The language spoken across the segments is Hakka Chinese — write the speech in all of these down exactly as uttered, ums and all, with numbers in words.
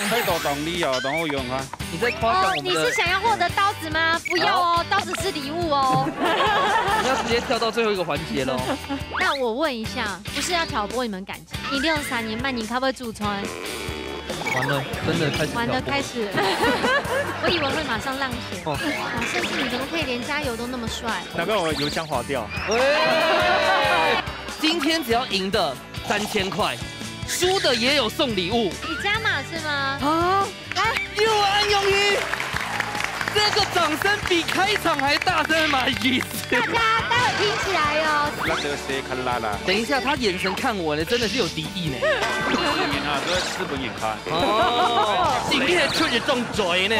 態度当利哦，然后用啊。你在夸奖我们的，哦，你是想要获得刀子吗？不要哦，刀子是礼物哦。你要直接跳到最后一个环节喽。那我问一下，不是要挑拨你们感情，你六三年半你可不可以煮菜？完了，真的开始玩的挑拨开始，我以为会马上浪钱。哦哇，盛世，你怎么可以连加油都那么帅？难怪我油腔滑调。喂，今天只要赢的三千块，输的也有送礼物你加码是吗？啊！又安永怡，这个掌声比开场还大声，什么意思？大家待会拼起来哦。那个谁看啦啦。等一下，他眼神看我呢，真的是有敌意呢。市民啊，都在吃本眼看。哦，今天出去中嘴呢。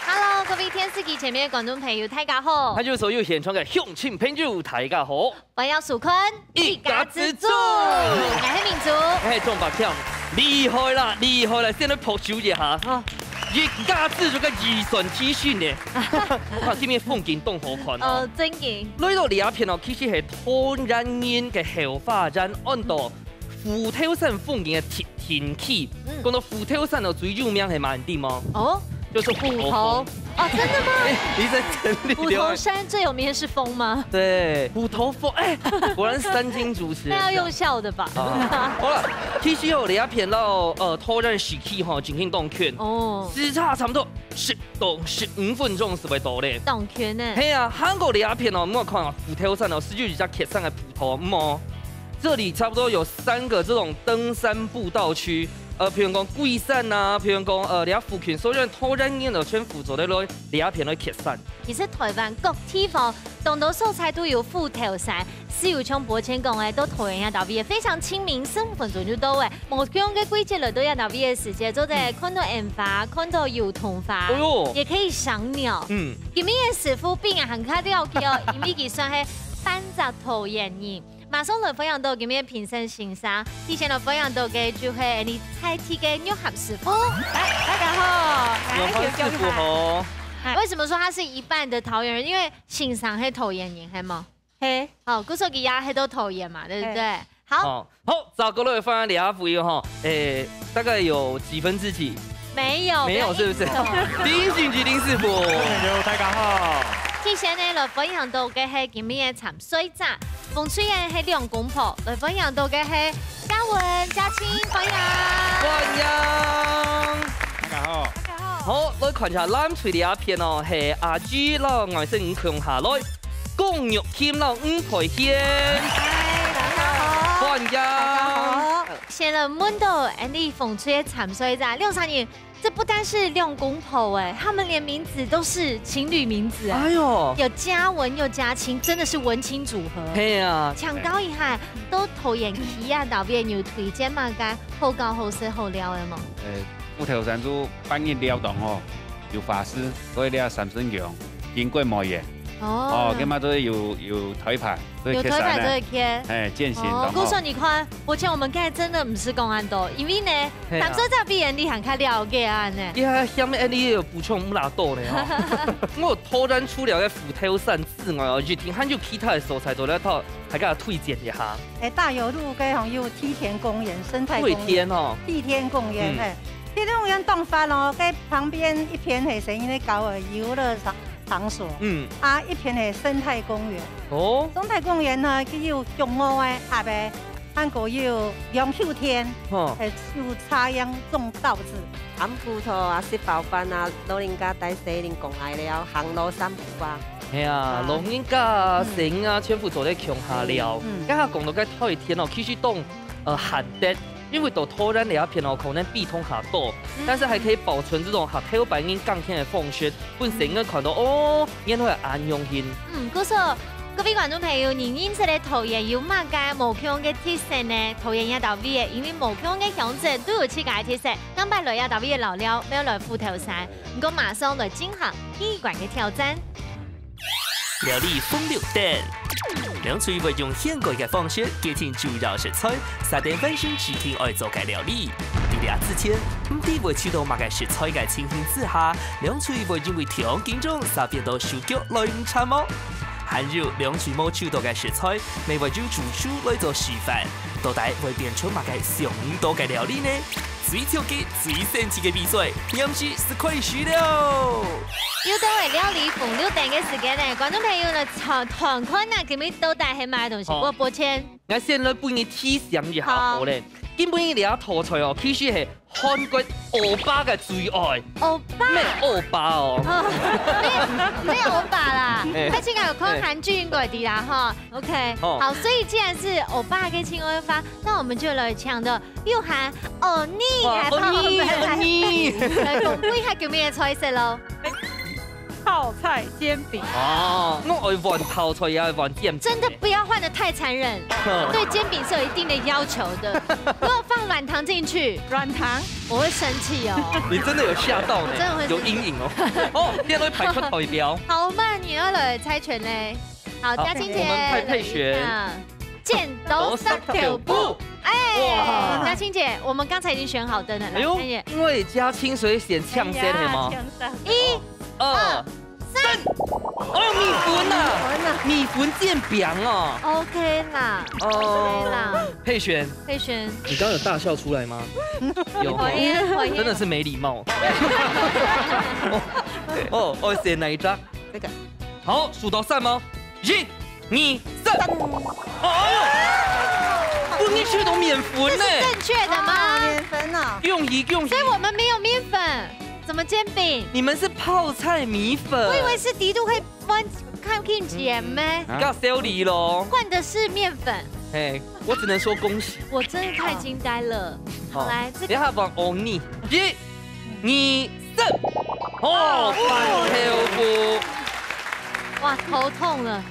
Hello，各位电视机前面的观众朋友，大家好他。就是所有现场的乡亲朋友，大家好。我要สุคน一家之煮我是民族。哎，中白票，厉害啦，厉害啦！现在拍手一下啊！一家之煮个预算提升呢，哇，今天风景当好看哦哦。，真的。来到这片哦，其实系桃园个后花园，安到虎头山风景个天天气。嗯讲到虎头山哦，最有名系蛮地方，哦，就是虎头。哦，真的吗？哎，你在整理虎头山最有名的是风吗？对，虎头峰，哎，果然是三金主持人。那要用笑的吧？啊，好了，其实哦，这片到呃桃园市区吼，进行当圈，哦，时差差不多十到十五分钟是会到的。当圈呢。嘿啊，韩国这片哦，莫看啊，虎头山哦，十九日才开山个普头哦。这里差不多有三个这种登山步道区，呃，譬如讲桂山呐、譬如讲呃，这附近，所以桃园人哦，全部做得来这片来开山。其实台湾各地方，当多所在都有虎头山，是有像博谦讲的，都桃园啊，到位非常亲民，十五分钟就到位。无共个季节来到啊，到位个时节，做得看到櫻花，看到油桐花，哎呦也可以赏鸟。嗯，今日个师傅比人还较了解哦，因为佢算系半只桃园人。马上来分享到今日个评审先生，提前来分享到个就系你在地个玉涵师傅。来，大家好，有方师傅好。为什么说他是一半的桃园人？因为先生系桃园人，系吗？嘿，好，故所佢也系到桃园嘛，对不对？好，好，好，再过来分享这位哈，诶，大概有几分之几？没有，没有，是不是？要硬说。林俊杰林师傅。有，大家好。提前呢，来分享到个系今日个参赛者，风吹个系两公婆，来分享到个系嘉文、嘉青，欢迎。欢迎。大家好。好，来看一下蓝隊这片哦，系阿基老外甥共下来，江玉琴老吴培贤。嗨，大家好。欢迎。大家好。先来问到Andy风吹个参赛者，六三年，这不单是两公婆哎，他们连名字都是情侣名字哎。哎呦，有嘉文又嘉青，真的是文青组合。嘿啊，请教一下，到桃园去啊，到底有推荐么个好搞好食好料的吗？呃，虎头山就半日料堂哦，有法师，所以你要三圣宫，金桂梅园，哦哦，，今嘛都有有台牌，所以有去山呢，台牌做得开。哎，践行哦，堂哦。故所你看，而且我们刚才真的不是讲恁多，因为呢，嘿啊参赛者比Andy还较了解啊呢。你还下面你也有补充唔拉多呢哈。我桃园除了个虎头山之外哦，一定还有其他的所在，做得到，还给他推荐一下。诶，大有路个吼有梯田公园、生态公对园、天哦，梯田公园，嗯嘿，梯田公园当发咯，该旁边一片嘿是因为搞个游乐场场所，嗯，啊，一片嘿生态公园。哦，生态公园呢，佢有畜牧个、鸭个，还过有两休天，吼，诶，有插秧种稻子。暗晡頭啊，食飽飯啊，老人家帶細人講來了，行路散步啊。系啊，啊老人家、細人啊，全部做得共下了。嗯刚刚讲到个梯田哦，其实当呃罕得，因为到桃园这片哦，可能比通下多，但是还可以保存这种下头白人刚天的方式，分細人看到哦，原来安用心。嗯，故所各位观众朋友，你认识个桃园有么个无共个特色呢？桃园也到位个，因为无共个乡镇都有自家个特色。今摆来也到位个老廖，要来虎头山，不过马上来进行第一关个挑战。料理风流等。两队会用现代个方式，决定主要食材，设定本身指定爱做个料理。在这之前，毋知会取到么个食材个情形之下，两队会因为条件中，煞变到手脚来唔差无？還有兩種無收到个食材，乜會有廚師來做示範，到底會變出麼个想毋到个料理呢？最刺激、最神奇个比賽，臨時就開始了！又到了料理紅綠燈个時間呢，觀眾朋友呢，團，團看啊，今日到底係麼个東西？好。我抱歉。𠊎先來分你提醒一下，好。好咧。今晡日這道菜哦，其實係 韓國歐巴个最愛。歐巴？毋係歐巴哦。哦，毋係，毋係歐巴啦。哎。大家應該有看韓劇應該知啦，哈。OK，哦。好，所以既然是歐巴个最愛个話，那我們就來搶的又喊歐尼，哇，還包括歐尼，歐尼。來公布一下今日个菜色咯。 泡菜煎餅。哦，我愛換泡菜，也愛換煎餅。真的不要換得太殘忍，對煎餅是有一定的要求的。如果放軟糖進去，軟糖？我會生氣哦。你真的有嚇到呢，我真的會生氣。有陰影哦。哦，今日排出代表。好，那你要來猜拳嘞。好，好，嘉青姐，我們派配选。來一下。剪刀石頭布。哎，哇。嘉青姐，我們剛才已經選好燈了，來，哎呦，嘉青姐。因為嘉青，所以選搶先的嗎？哎呀，搶先。一、二、二、三。哦，米粉啊，米粉啊。米粉煎餅哦。OK啦，哦。OK啦。佩璇，佩璇。你剛剛有大笑出來嗎？有哦。好耶，好耶。真的是沒禮貌。哦，哦，選哪一張？這個。好，數到三嗎？一、二、三。三。哎呦，不，你選到麵粉呢。這是正確的嗎？啊，麵粉啊。恭喜，恭喜。所以我們沒有麵粉。 怎麼煎餅？你們是泡菜米粉。我以為是底肚會換，看起來甜咩？嗯。啊。比較燒梨咯。換的是麵粉。嘿，我只能說恭喜。我真的太驚呆了。哦。好，來，這個等一下放歐尼。一、二、三。哦，哦。粄豆腐。哇，頭痛了。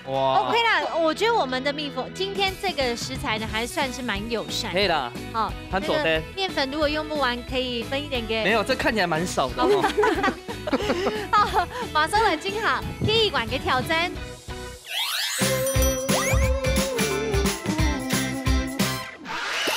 哇。OK啦，我覺得我們的蜜蜂，今天這個食材呢，還算是蠻友善的。可以啦。好，很走的。那個麵粉如果用不完，可以分一點給沒有，這看起來蠻少的哦。好，馬上來進行第一關个挑戰。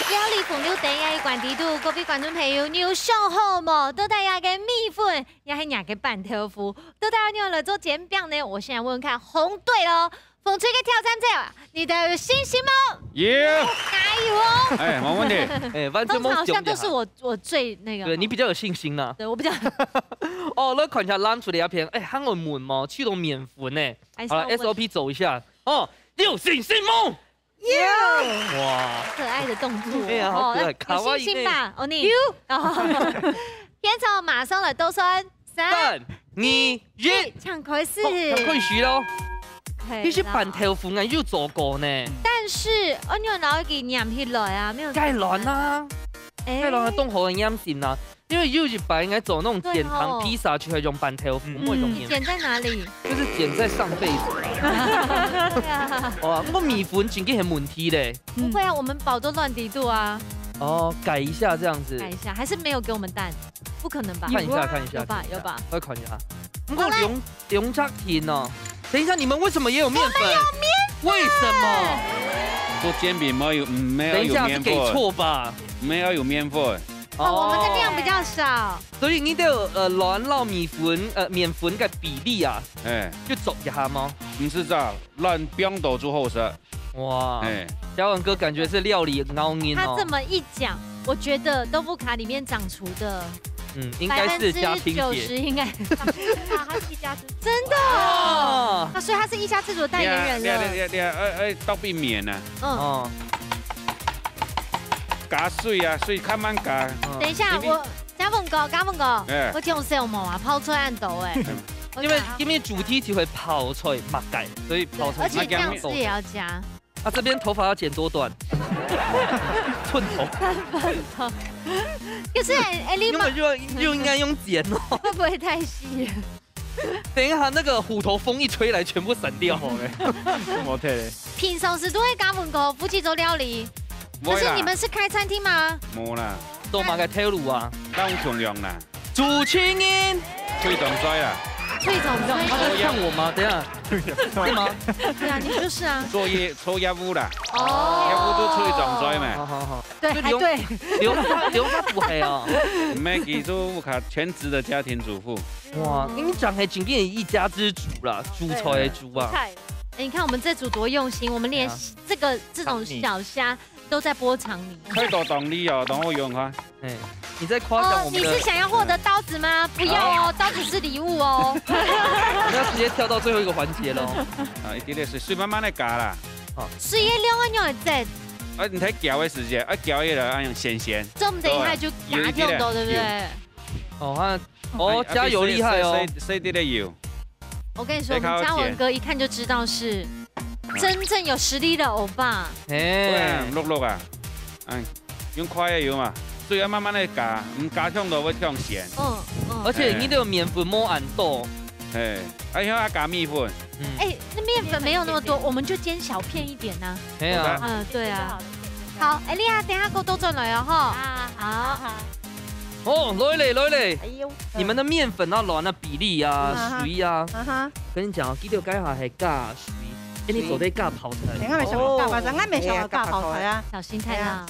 料理紅綠燈个一關底肚，各位觀眾朋友，你有想好無？到底這个米粉，也係這个粄豆腐，到底愛仰般來做煎餅呢？我現在問問看紅隊咯。 紅隊个挑戰者啊，你等有信心無？有。加油哦！哎，沒問題。哎，完全沒有。通常好像都是我，我最那個。對，你比較有信心啦。對，我比較。哦，來看一下藍隊个一片，哎，還有問無？試著麵粉呢。還是要問。好了，S O P走一下。哦，你有信心無？有。哇。可愛的動作。哎呀，好可愛，哦，來，卡哇伊呢。有信心吧？哦，你。有。哦。現場馬上來倒算。 三、三、二、一。一，請開始。哦，要開始咯。係啦。其實粄豆腐𠊎有做過呢。但是，哦，你有拿去黏起來啊，沒有。該卵啊。哎。該卵啊，當好个黏性啊。因為有一擺𠊎做那種減糖披薩，對哦。就係用粄豆腐，嗯。毋會用黏。你剪在哪裡？就是剪在上輩子。對啊。哇，毋過米粉真經係問題咧。不會啊，我們包都亂底肚啊。哦，改一下這樣子。改一下，還是沒有給我們蛋。 不可能吧？看一下，有啊。看一下，有吧，看一下。有吧。再看一下。毋過兩，好嘞。兩隻題呢？等一下，你們為什麼也有麵粉？我們有麵粉。為什麼？做煎餅沒有，嗯，沒有，等一下，是給錯吧？沒有有麵粉。哦，我們的量比較少。哦。所以你都有，呃，卵摎米粉，呃，麵粉个比例啊，哎。就做一下嗎？毋使做，卵放到就好食。 哇，哎。嘉文哥感覺是料理高音哦。他這麼一講，我覺得豆腐卡裡面掌廚的，嗯，應該是嘉青姐。百分之九十應該。啊，他是一家之主。真的哦。哦。啊，所以他是一家之主的代言人了。你啊，你啊，你啊，你啊，哎，哎，倒避免啊。嗯。哦。加水啊，水較慢加。嗯。等一下，因為我 嘉文哥，嘉文哥，哎。我講笑無啊，泡菜恁多哎。嗯。我講啊。因為，因為主題就係泡菜麼个，所以泡菜。對，而且醬汁也要加。啊，這邊頭髮要剪多短？寸頭。可是，哎，哎，你嘛，因為就要，就應該用剪哦。會不會太細？等一下，那個虎頭蜂一吹來，全部散掉。好嘞。無忒嘞。平常時都會嘉文哥負責做料理，可是你們是開餐廳嗎？無啦。無啦。做麼个頭路啊？當共樣啦。 主持人。吹糖水啦。吹糖水。他在看我嗎？等一下。是嗎？對啊，你就是啊。做業，做業務啦。哦。業務都吹糖水嘛。好，好，好。對，所以你用，還對。你用，你用較不會哦。毋係，其實屋下全職的家庭主婦。哇，你講係真正一家之主啦，主菜的主啊。主菜。你看我們這組多用心，我們連這個，對啊。這種小蝦都在剝腸泥。菜刀當利哦，當好用哈。哎，你在誇獎我們的，哦，你是想要獲得刀子嗎？不要哦，刀子是禮物哦。我們要直接跳到最後一個環節囉。啊，一定得是水慢慢的加啦。好。水的量愛仰般仔？啊，你在攪的時間，啊，攪一下，啊，用鹹鹹。這我們等一下就加跳到，對不對？有，有。哦，他 哦，加油厲害哦。所以，所以，所以，所以，所以這個油。我跟你說，我們嘉文哥一看就知道是真正有實力的歐巴。嘿。不然，碌碌啊，哎，用快的油嘛，水要慢慢的加，嗯，加忒多會忒鹹。嗯，嗯。而且你這個麵粉無恁多。哎，哎，還要加米粉。嗯。哎，那麵粉沒有那麼多，我們就煎小片一點吶。嘿啊。嗯，對啊。好，哎，你啊，等一下給我倒轉來哦，吼。啊，好。好。 哦，來咧，來咧。哎喲。你們的麵粉啊，卵啊，比例啊，嗯哼。水啊。嗯哼。跟你講哦，佢兜該下係加水，哎，你做得加泡菜。哎，𠊎無想過加泡菜，哦。𠊎無想過加泡菜啊。小心太辣。哎呀。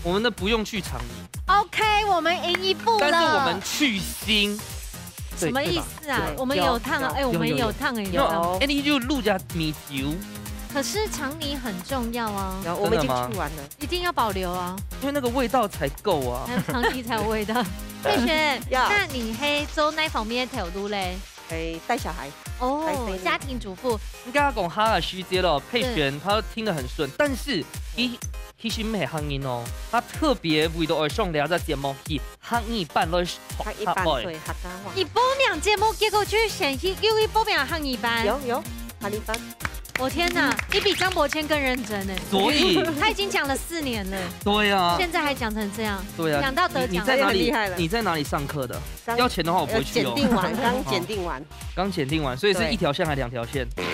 我們的不用去腸泥。OK，我們贏一步了。但是我們去腥。什麼意思啊？對，對吧？我們有燙啊，對。哎，我們有燙，有，有，有燙。有，哎，你就滷隻米酒。可是腸泥很重要啊。有，我們已經去完了。真的嗎？ 一定要保留啊。因為那個味道才夠啊。還有腸泥才有味道。佩璇，呀。那你係做哪方面个頭路咧？哎，帶小孩。哦，帶細路。家庭主婦。你剛剛講客語个時節咯，佩璇她聽得很順，但是佢，佢其實毋係客人哦，她特別為著愛上這隻節目去客語班來學，學話。客語班，對，客家話。你報名節目，結果去選，去，又去報名客語班。有，有，客語班。 我天哪，你比張伯謙更認真欸。所以他已經講了四年了，對啊。現在還講成這樣，對啊。講到得獎，你，你在哪裡，很厲害了。你在哪裡上課的？剛，要錢的話，我不會去哦。呃，檢定完，剛檢定完。哦。剛檢定完，所以是一條線還是兩條線？對。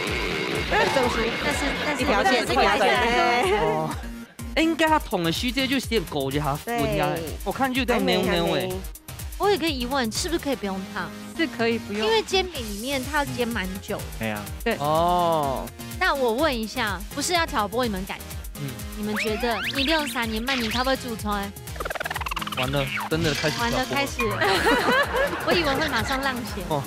那個證書。那是，那是一條線，一條線。哦。欸，應該他捅的時節就先勾一下，對。分一下。我看就這樣扭扭欸。還沒，還沒。 我有個疑問，是不是可以不用燙？是可以不用。因為煎餅裡面它要煎蠻久的。哎呀。對。哦。那我問一下，不是要挑撥你們感情，嗯。你們覺得你兩三年慢慢佢會煮菜？完了，真的開始挑撥了。完了，開始。我以為會馬上浪錢。哦。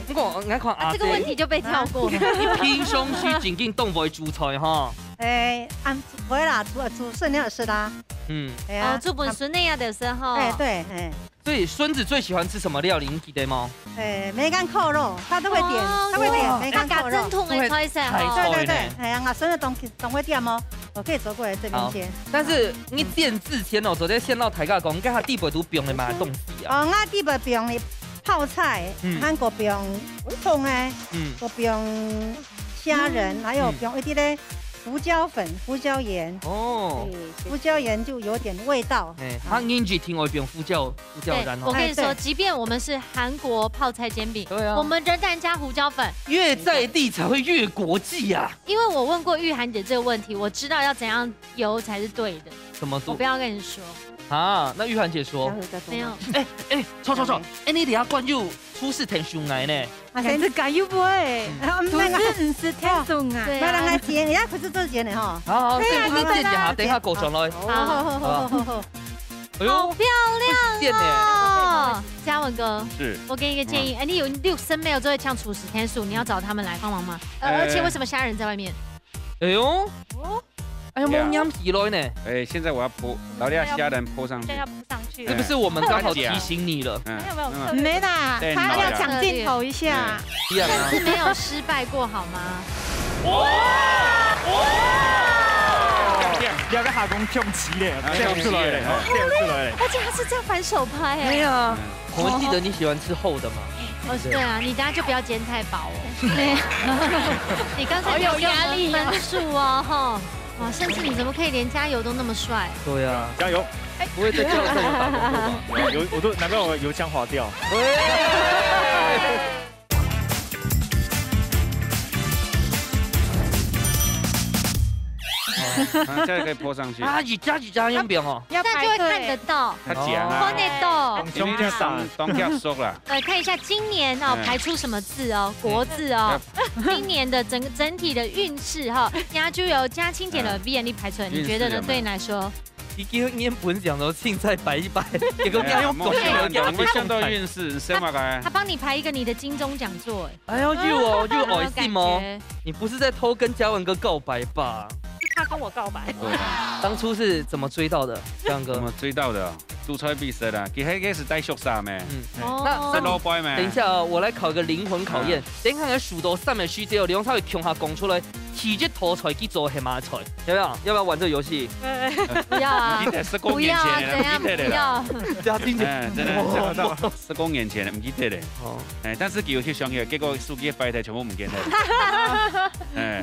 不過，你看阿姐，啊，這個問題就被跳過了。你平常時正經當會煮菜哈？欸，啊，毋會啦，煮，煮孫仔食啦。嗯。哎呀，哦，煮分孫仔啊，就是吼。欸，對，欸。 所以孫子最喜歡吃什麼料理？你記得嗎？欸，梅乾扣肉，他都會點，哦，他會點梅乾扣肉。哇，那个正統的菜色吼。對，對，對，對。哎呀，我孫子都，都會點哦，我可以走過來這邊先。好，但是你煎之前哦，昨天先摎大家講，你看佢底背都放了麼个東西啊？哦，𠊎底背放了泡菜，嗯。還過放烏冬欸，嗯。過放蝦仁，嗯。還有放一滴咧胡椒粉、胡椒鹽。哦。對，胡椒鹽就有點味道。哎，啊。他年紀挺會放胡椒 胡椒鹽哦。對，我跟你說，哎，對。即便我們是韓國泡菜煎餅，對啊。我們仍然加胡椒粉。越在地才會越國際啊。因為我問過玉涵姐這個問題，我知道要怎樣揉才是對的。怎麼做？我不要跟你說。啊，那玉涵姐說。沒有。哎，哎，錯，錯，錯。哎，你等下灌入廚師甜手愛呢。 啊，先自家又會。嗯。啊，毋係啊。廚師毋係天生啊。對啊。莫讓佢煎，人家不是做煎的吼。好，好，對啊，對，對，對，等一下，等一下，過上來。好，好，好，好，好，好。哎喲，好漂亮哦。不是煎的。嘉文哥，是。我給你一個建議，嗯。哎，你有六生沒有做得像廚師天手，你要找他們來幫忙嗎？呃，哎。而且為什麼蝦仁在外面？ 哎喲，哦。哎喲，呀。無拈起來呢。哎，現在我要鋪，然後要蝦仁鋪上去。現在要鋪上去。是不是我們剛好提醒你了？嗯。沒有，沒有，嗯。沒啦，對，他要搶鏡頭一下。對啊。但是沒有失敗過，好嗎？哇！哇！兩個下公共起來，哎，跳出來了，跳出來了。而且他是這樣反手拍，哎。對啊。嗯。 我們記得你喜歡吃厚的嘛。哦，對啊，你等下就不要煎太薄哦。對。你剛才好有壓力啊。沒有給我們分數哦，吼。哇，甚至你怎麼可以連加油都那麼帥？對啊。加油！不會再叫這麼大動作吧？有，有，我都，難怪我油腔滑調。喂！ 哦，啊，這樣可以鋪上去。啊，一隻一隻用表哦。要排隊。這樣就會看得到。較靚啊。看得到。因為當，當遽熟啦。呃，看一下今年哦，嗯。排出什麼字哦，國字哦。嗯。今年的整個，整體的運勢哈，那就由嘉青姐的，嗯。V N D排出來，你覺得呢？運勢有沒有？對你來說？佢叫原本想說青菜擺一擺，結果佢用講哎呀，个，佢我想到講運勢，你想嘛該他？帮你排一个你的金钟獎座，哎，哎呦，有哦，有哦，那种感信哦。觉。你不是在偷跟嘉文哥告白吧？是他跟我告白。對啊，当初是怎么追到的，嘉文哥？怎麼追到的？煮菜比賽啦，佢迄个是帶宿舍咩？嗯，哦那係老闆咩？等一下哦，我来考个灵魂考验。等一下，数到三个数字哦，兩儕共下讲出来，第一道菜佢做係麼菜，要不要？要不要玩这个游戏？不要啊唔，記得十公年不要啊，前怎样不要？加进去。哎，真的，十公年前唔記得咧。哦，哎，但是佢有去想起，結果手機擺在全部唔見了。哎，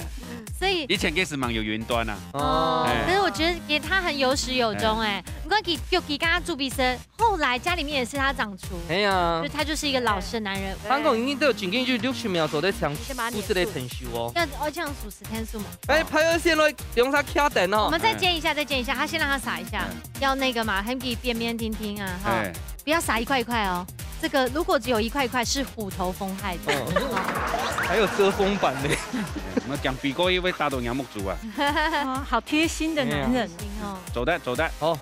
所以以前个是網有雲端啊。哦哦，，可是我觉得其实他很有始有终哎，你看给给给刚刚助比生，后来家里面也是他掌厨，哎呀就，他就是一个老实的男人。韩国人都有紧跟就六十秒左右抢，不是来很熟哦。要哦这样数十天数嘛。哎，排二线咯，两儕卡等哦。我们再煎一下，再煎一下，他先让他撒一下，要那个嘛，很给边边听听啊哈，哎，不要撒一块一块哦。这个如果只有一块一块是虎头蜂害的。嗯，还有遮风板呢。我講比哥因為打到人目珠啊，哦，好贴心的男人。做得做得，好，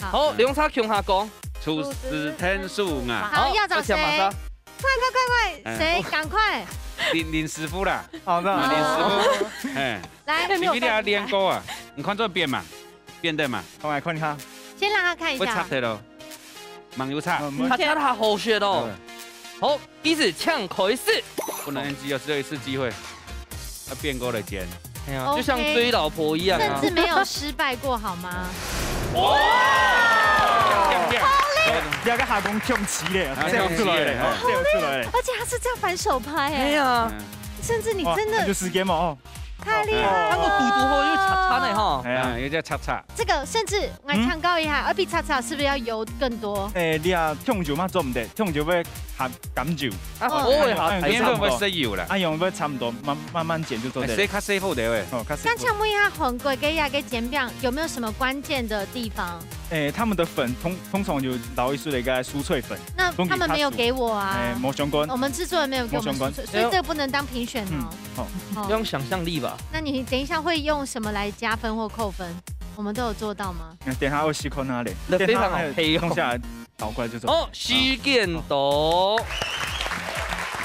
好，两儕共下讲。出十天數啊。好，要找谁？要抢马莎。快快快快，哎谁？赶快林林師傅啦，好的，啊林師傅，哎，来，你一定要練過啊，你看這邊嘛，變的嘛，我来看一下。先让他看一下會拆。的咯，網有拆，嗯他他他好学哦。嗯好，第一次抢开始。不能NG哦，只有一次機會，要變過來煎。哎呀， OK 就像追老婆一样啊甚。至没有失败过，好吗？哇！不要跟哈工跳起嘞，啊这样出来嘞，跳起来这样出来嘞。而且他是这样反手拍哎哎，呀，甚至你哇真的那就时间嘛哦。太厉害了。他个嘟嘟后又叉叉呢哈。哎呀啊，，有隻叉叉，这个甚至我来唱高一下，二 B 叉叉是不是要油更多？哎，你啊，跳酒嘛做唔得，跳酒会含感酒，啊，我也好哎你會不會食油啦？啊，用会差不多，慢慢慢剪就做得了。哎，洗較洗好的喂。哦，开始。那请问一下，韩国个呀个煎饼有没有什么关键的地方？哎，他们的粉通通常有老一些的一个酥脆粉，那他们没有给我啊哎，。没相关我。们制作人没有给我们没相关酥脆，所以这个不能当评选哦。好，好要用想象力吧。那你等一下会用什么来加分或扣分？我们都有做到吗？等下会试看那里，那非常好配哦等下弄下来倒过来就做。哦，时间到。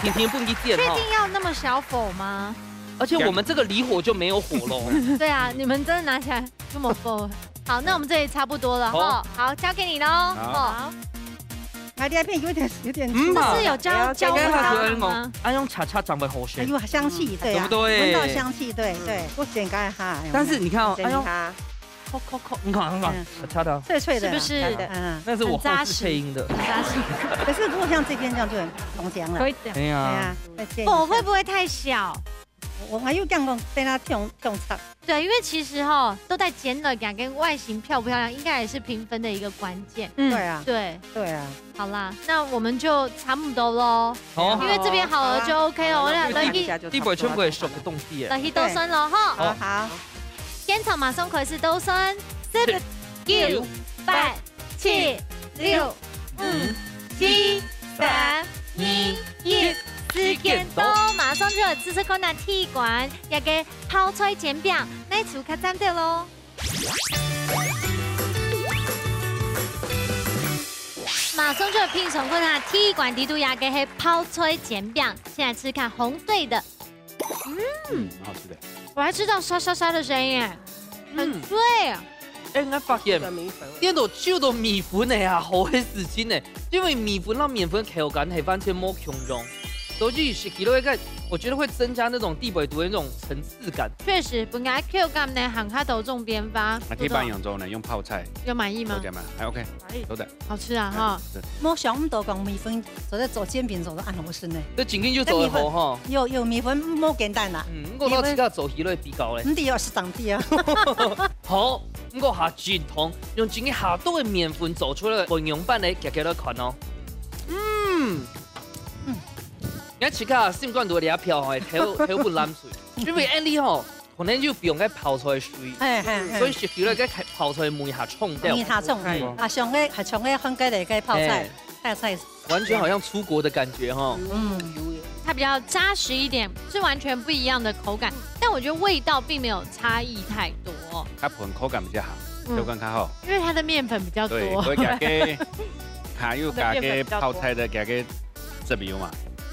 婷婷不给点哈。确定要那么小否吗？而且我们这个离火就没有火喽。对啊，你们真的拿起来这么否？好，那我们这里差不多了哈。好，交给你喽。好好，啊，这片有点有点不嗯是有教教过他们吗？啊，用叉叉长得好学。哎呦，香气，对啊，对不对闻到香气，对对，我剪开哈。哎呦但是你看哦，哎呦，剪开扣扣扣，你看你看嗯，叉叉的，脆脆的啦，是不是真的嗯，那是我很扎实后置配音的。很扎实。可是如果像这边这样就很中间了。可以的。哎呀对啊，哎呀，再见一下。哦，会不会太小？我我还有刚刚被他跳跳唱。对，因为其实哈，都在剪了，两个人外形漂不漂亮，应该也是评分的一个关键。嗯对啊，对，对啊，好啦，那我们就差不多喽，好因为这边好了就 OK 了。我俩来去地板全部也熟个东西耶。来去倒算了哈，好好，现场马上开始倒算，十九、八、七、六、五、四、三、二、一，时间到，马上就要试试看啊，第一关，这个泡菜煎饼，哪出较赞的咯？马上就要品尝看啊，第一关，里肚这个是泡菜煎饼，先来吃看红队的。嗯，很好吃的。我还吃到沙沙沙的声音耶，很脆啊。哎，我发现点到就到米粉的啊，好个事情呢，因为米粉和面粉口感系完全无共样，所以食起来个，我觉得会增加那种地板肚的那种层次感。确实，本来口感呢，很开头重边吧。那可以把它养粥呢，用泡菜，有满意吗？了解吗？还 OK，都的。好吃啊哈。对，没想到讲米粉做得做煎饼做得恁好吃呢。这紧紧就做得好哈。有有米粉无简单啦，嗯，我到自家做起来比较嘞。唔对啊，是当地啊。好，我下进通用今天下多个面粉做出来个营养版的，给给大家看哦。嗯，嗯，你看自家心肝肚里一飘吼，头头不蓝水，因为安利吼，可能就不用该泡出来水，嘿嘿嘿，所以食起来该泡出来味下冲掉。米下冲，啊，像个还像个很个个泡菜，泡菜。完全好像出国的感觉哈。嗯，它比较扎实一点，是完全不一样的口感。但我觉得味道并没有差异太多。較分口感比較好，嗯口感較好。因为它的面粉比较多。對，所以加个，還有加个泡菜的加个汁油嘛，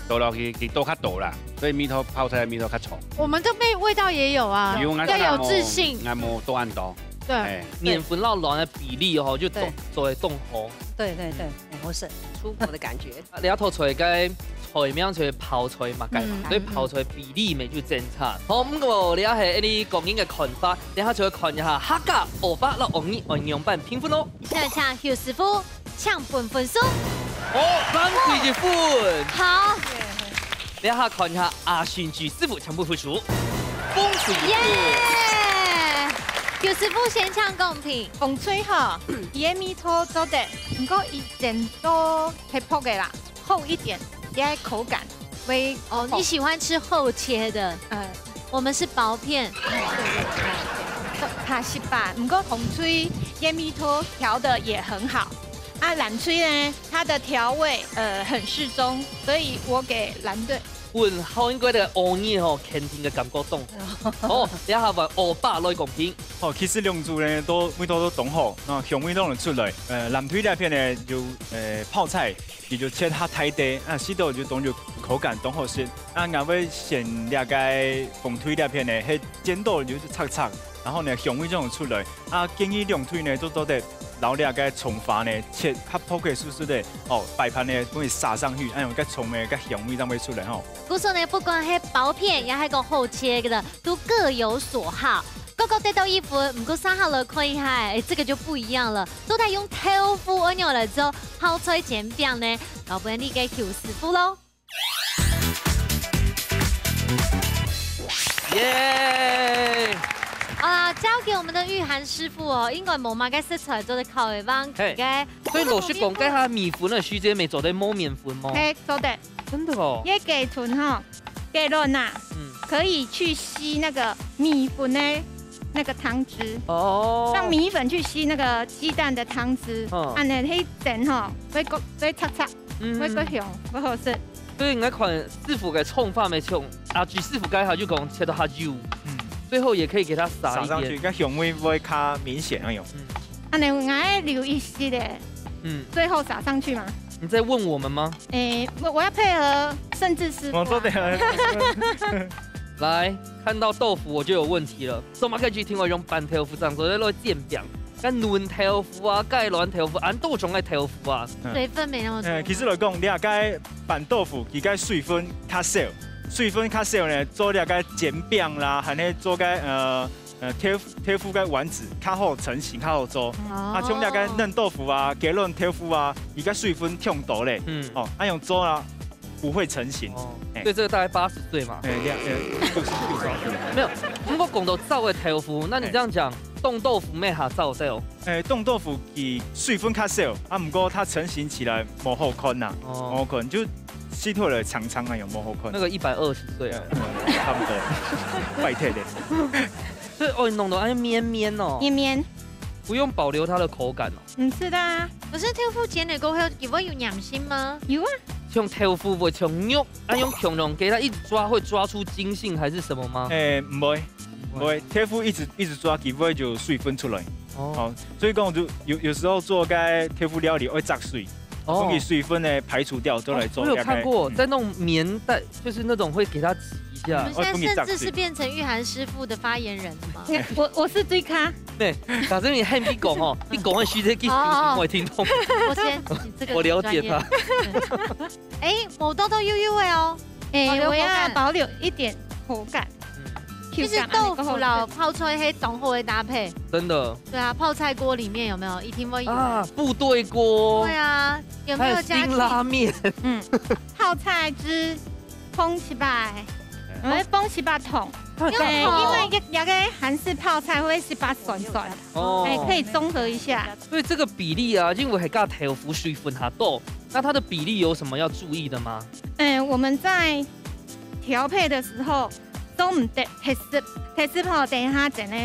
倒落去佢倒較多啦，所以味道泡菜的味道較重。我们这边味道也有啊，油要有自信。俺無多恁多，对，哎，面粉摎卵的比例哦，就做對做得當好。对对对，很合适。出国的感觉。啊，這道菜个菜名就係泡菜嘛，該嘛嗯，所以泡菜比例乜就正差。好，毋過這係你個人个看法，等下就愛看一下客家歐巴摎王二愛仰般評分哦。現在請邱師傅請分分數。哦，三十一分。好，等下看一下阿信朱師傅請分分數，分十一分。耶！邱師傅先請公平。紅脆吼，佢个味道做得，毋過佢煎到薄薄个啦，厚一點，佢个口感會哦，你喜欢吃厚切的，呃，我们是薄片。怕失敗。毋過紅脆个味道調得也很好。啊，藍脆呢，它的調味呃很適中，所以我給藍隊。分好應該个王二吼，肯定个感覺當好。哦，等下換歐巴來公平。哦，其實兩組呢都味道都當好，那香味當然出來。呃，藍隊這片呢有呃泡菜，佢就切較大塊，啊，食到就當有口感當好食。啊，𠊎會選這個紅隊這片呢，係煎到就是脆脆，然後呢香味當然出來。啊，建議兩隊呢都做得摎這個蔥花呢切較薄个絲絲个，哦，擺盤呢可以撒上去，哎喲，該蔥个該香味正會出來吼。故所呢，不管係薄片也係个厚切个，都各有所好。各各得到一分，毋過三號來看一下，哎，這個就不一樣了。到底用豆腐仰般來做泡菜煎餅呢？交分你个邱師傅咯。耶！啊，交給我們的玉涵師傅哦，應該無麼个食材做得考慮，望佢个。所以老實講，該下米粉个時節，乜做得無麵粉嗎？嘿，做得。真的哦。這个雞卵吼，雞卵啊，嗯，可以去吸那個米粉的那個湯汁，哦，讓米粉去吸那個雞蛋的湯汁，嗯啊，恁樣去煎吼，會較會脆脆，嗯會較香，會好食。所以𠊎看師傅个蔥花乜像，阿朱師傅該下就講切到較幼，嗯，最後也可以給它撒一點。撒上去，該香味會較明顯哎喲。嗯啊，恁樣𠊎愛留一息个，嗯，最後撒上去嘛。你在問我們嗎？誒，我我要配合盛智師傅啊。我做得。來，看到豆腐我就有問題了。做麼个一定愛用粄豆腐，正做得來煎餅？該嫩豆腐啊，雞卵豆腐，恁多種个豆腐啊。水分沒那麼多。呃，其實來講，你个粄豆腐，佢个水分較少，水分較少呢，做了个煎餅啦，還係做个呃呃豆腐豆腐个丸子，較好成型，較好做。哦啊，像這个嫩豆腐啊、雞卵豆腐啊，佢个水分忒多咧。嗯，哦，恁樣做啊，不會成型。哦，哎所以這個大概八十歲嘛。哎，兩呃，六十六十歲。沒有，如果講到燥个豆腐，那你這樣講，凍豆腐乜下燥得哦。哎，凍豆腐佢水分較少，啊，毋過佢成型起來無好看吶，哦無好看，就食起來長長个，有無好看那？個一百二十歲啊。嗯，差不多，拜託咧。所以哦，你弄到哎綿綿哦，綿綿，不用保留它的口感哦。毋係啦，可是豆腐煎了過後，佢會有黏性嗎？有啊，像豆腐會像肉，啊，用強強給它一直抓，會抓出筋性還是什麼嗎？哎，毋會，毋會，豆腐一直一直抓，佢會有水分出來。哦，哦，所以講就有有時候做个豆腐料理會汁水，哦將佢水分呢排除掉，再來做。我有看過，嗯在那種綿袋，就是那種會給它擠一下我們。現在甚至是變成玉涵師傅的發言人了嗎？我我是最卡，對，假設你還沒講哦，你講的時間其實我聽懂。我先，你這個我了解專業他。哎，無多多幼幼的哦。哎，保留口感我要保留一點口感。嗯其實豆腐摎泡菜係當好的搭配。真的，對啊，泡菜鍋裡面有沒有一定會有？啊，部隊鍋，對啊，有沒有加還有辛拉麵，嗯，泡菜汁，紅七八，我們紅七八桶。用對，桶因為這這個韓式泡菜會七八酸酸，哦哎，可以綜合一下。所以這個比例啊，因為還加豆腐水分較多，那它的比例有什麼要注意的嗎？嗯，我們在調配的時候，都毋得忒濕，忒濕吼，等一下整個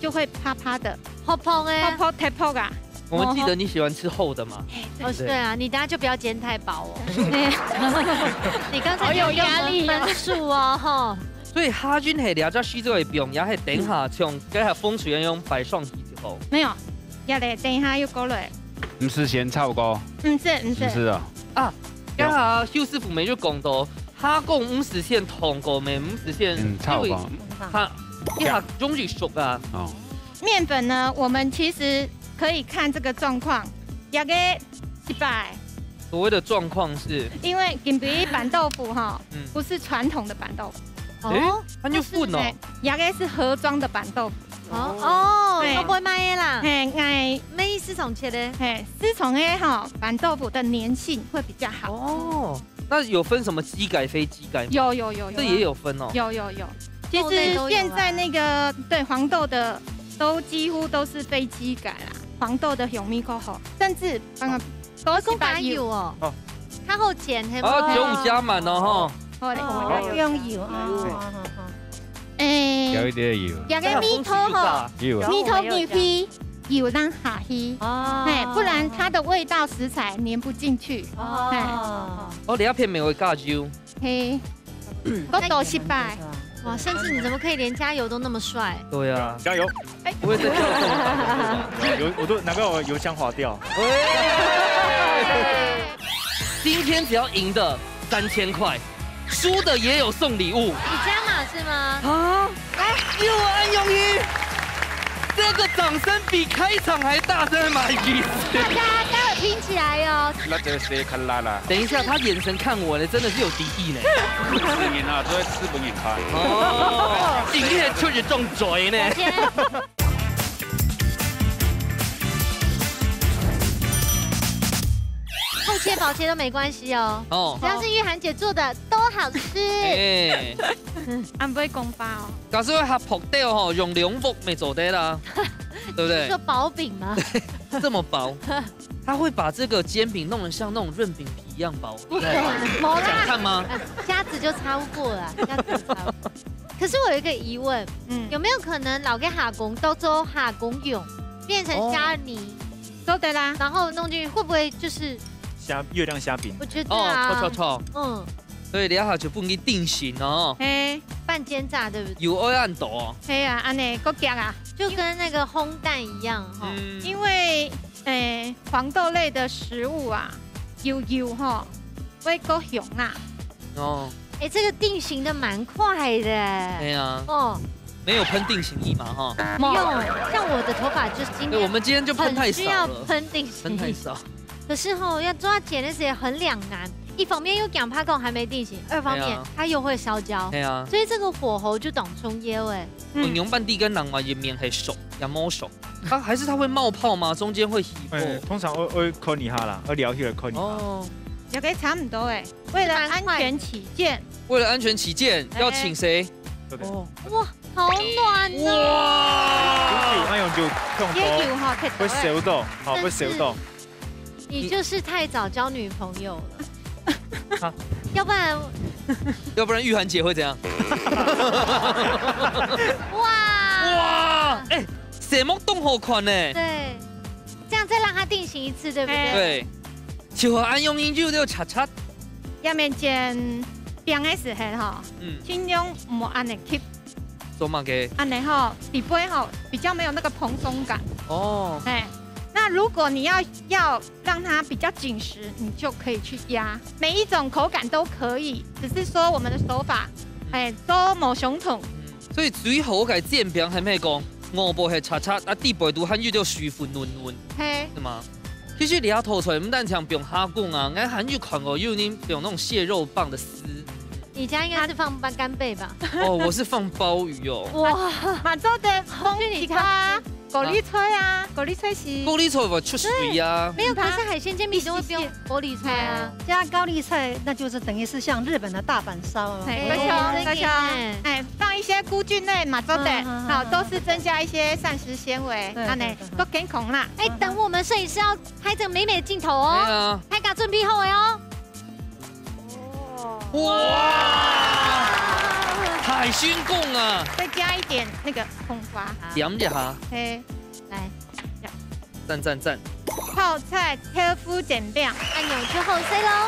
就會趴趴的，泡泡呢？泡泡忒泡啊。我們記得你喜歡吃厚的嘛。哦，對啊，你等下就不要煎太薄哦。哎你剛才就有給我們分數哦，吼。所以下運係這隻四隻个放，也係等下像該下風水一樣擺上去就好。沒有，也得等一下又過來。毋係先炒過，毋係，毋係。毋係啊？啊，剛才邱師傅沒有講到，蝦公毋係先燙過咩？毋係先，嗯，炒過。它一下容易熟啊。哦，麵粉呢，我們其實可以看這個狀況，這個失敗，所謂的狀況是，因為今晡日板豆腐哈，嗯不是傳統的板豆腐，欸，它就混哦。哎，這個是盒裝的板豆腐，哦哦，對我不會賣的啦。嘿，哎，沒意思，重切的。嘿，市場的哈，板豆腐的黏性會比較好。哦，那有分什麼基改非基改嗎？有有有有，這也有分哦。有有有。其豆類都有啊實現在那個對黃豆的都幾乎都是非基改啦，黃豆的香味較好，甚至剛剛都是講加白油，油哦，較好煎係啊，無？九五加滿哦哈。好嘞，哦我們用油啊，好好好。哎，有一點油，這個米湯哈，油啊。米湯入去，油讓下去，哦哎，不然它的味道食材黏不進去，哦，哦，你那片沒有加油。嘿，我都失敗。哇，甚至你怎麼可以連加油都那麼帥？對啊，加油！不會再跳這種了吧？有，我都难怪我油腔滑调。今天只要贏的三千塊，輸的也有送禮物。你加碼是嗎？啊，又安永一，這個掌聲比開場還大聲，什麼意思？大家待會拼起來哦。那這是看啦啦。等一下，他眼神看我呢，真的是有敵意呢。是人啊，都會吃不贏他。哦，今天出一張嘴呢。厚切薄切都沒關係哦，哦只，要是玉涵姐做的都好吃。哎，俺不會講吧哦。假使會合薄掉吼，用兩幅沒做得啦，對不對是說？薄餅嗎？這麼薄，他會把這個煎餅弄得像那種潤餅皮一樣薄。不可能，沒想看嗎？呃，夾子就差不多了，夾子就差不多。可是我有一個疑問，嗯，有沒有可能摎該蝦公當做蝦公用，變成蝦泥，做得啦。然後弄進去，會不會就是？蝦月亮蝦餅，我覺得哦，啊，錯錯錯，嗯，所以這下就分佢定型哦。嘿，半煎炸對不對？油愛恁多哦。嘿啊，恁呢，夠夾啊。就跟那個烘蛋一樣哈。嗯，因為，誒，黃豆類的食物啊，油油吼，會夠香啊。哦，哎，這個定型的蠻快的。對啊，哦，沒有噴定型液嘛哈。不用，像我的頭髮就是今對，我天们今天就喷太很需要少了，噴定型。喷太少。可是吼，要抓緊的時候很兩難，一方面又驚怕講還沒定型，二方面對啊它又會燒焦，對啊，所以這個火候就當重要哎。我用半地跟人話一面係熟，也無熟。它還是它會冒泡嗎？中間會起泡？哎，通常會會看一下啦，會撩起來看一下。哦，有个差不多哎，為了安全起見，為了安全起見，要請誰？對不對？哦，哇，好暖哦！哇，哎呦，就看也有哈，太會燒到，好，會燒到。你就是太早交女朋友了啊，要不然要不然玉涵姐會怎樣？哇，哇，哎，色目當好看呢。對，這樣再讓它定型一次，對不對？對，就和安用音就都恰恰。下面煎餅的時候哈，嗯，盡量毋好恁呢吸，做麼个？恁呢吼，底背吼比較沒有那個蓬鬆感。哦，哎，那如果你要要讓它比較緊實，你就可以去壓，每一種口感都可以，只是說我們的手法，哎，都無相同。所以最好个煎餅係毋係講外背係恰恰，啊底背都還有條水分軟軟，嘿，係嘛？其實這道菜毋單淨放蝦公啊，𠊎還有看過有人放那種蟹肉棒的絲。你家應該是放干貝吧？哦，我是放鮑魚哦。哇，嘛做得放一個啊，高麗菜啊，高麗菜是，高麗菜會出水啊。沒有，可是海鮮煎餅都會放高麗菜啊。加高麗菜，那就是等於是像日本的大阪燒了。哎，哎高麗菜，真的高麗菜耶，哎，放一些菇菌類嘛做得，嗯嗯嗯好，都是增加一些膳食纖維，對那呢對對，夠健康啦。哎，等我們攝影師要拍這個美美鏡頭哦，對啊，拍卡準備好了哦。哇，海鮮公啊，再加一點那個蔥花，點一下，嘿，來，讚讚讚！泡菜豆腐煎餅。按鈕就好勢嘍。